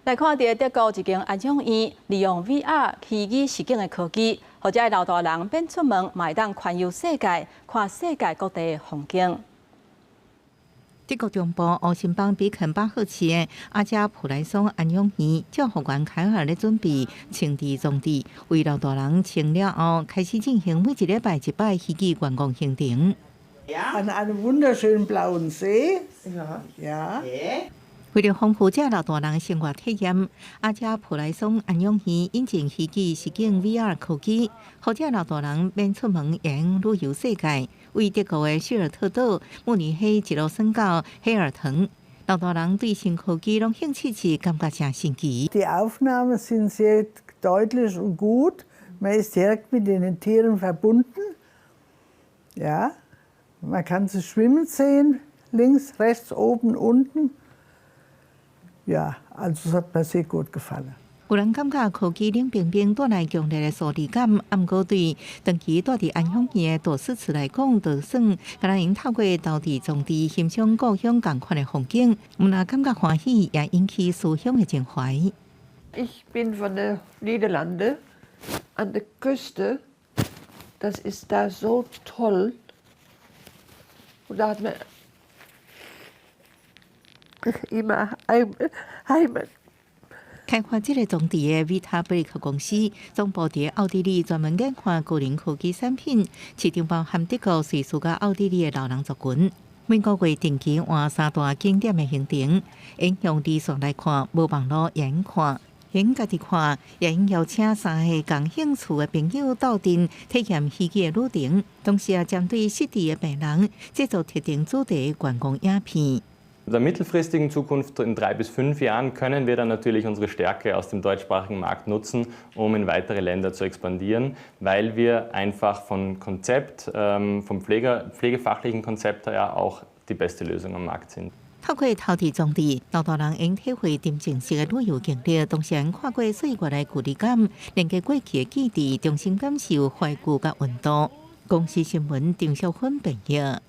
來看著德國一間安養院，利用 VR 虛擬實境的科技，予遮的老大人免出門，嘛會當環遊世界，看世界各地的風景。德國中部奧辛邦比肯巴赫市的阿加普萊松安養院，照護員凱爾咧準備清置裝置，為老大人清了後，開始進行每一禮拜一擺虛擬觀光行程。 An einem wunderschönen blauen See. Ja. Ja. 為了豐富這老大人的生活體驗，阿加普萊松安養院引進虛擬實境 VR 科技，予這老大人免出門，會用旅遊世界。為德國的希爾特島、慕尼黑一路耍到黑爾騰，老大人對新科技攏興趣趣，感覺誠神奇。 Die Aufnahmen sind sehr deutlich und gut. Man ist direkt mit den Tieren verbunden. Ja, man kann sie schwimmen sehen, links, rechts, oben, unten. Ja, also es hat mir sehr gut gefallen. 有人感覺科技冷冰冰帶來強烈的疏離感，毋過對長期蹛佇安養院的大師次來講，就算敢若會用透過投擲裝置欣賞故鄉仝款的風景，毋但感覺歡喜，也引起思鄉的情懷。 Ich bin von der Niederlande an der Küste. Das ist da so toll. Und da hat man immer Heimat. 開發這個裝置的 Vita Brick 公司，總部佇奧地利，專門研發高齡科技產品，市場包含德國、瑞士佮奧地利的老人族群。每個月定期換三大景點的行程，會用離線來看，無網路也會看，會家己看，也會邀請三個仝興趣的朋友鬥陣體驗虛擬的旅程，同時也針對失智的病人製作特定主題的觀光影片。 In der mittelfristigen Zukunft, in 3 bis 5 Jahren, können wir dann natürlich unsere Stärke aus dem deutschsprachigen Markt nutzen, um in weitere Länder zu expandieren, weil wir einfach vom Konzept, vom pflegefachlichen Konzept her auch die beste Lösung am Markt sind. 透過投擲裝置，老大人會體會沉浸式的旅遊經歷，同時看過歲月的距離感，連接過去的記憶，重新感受懷舊佮溫度。公視新聞張小芬編譯。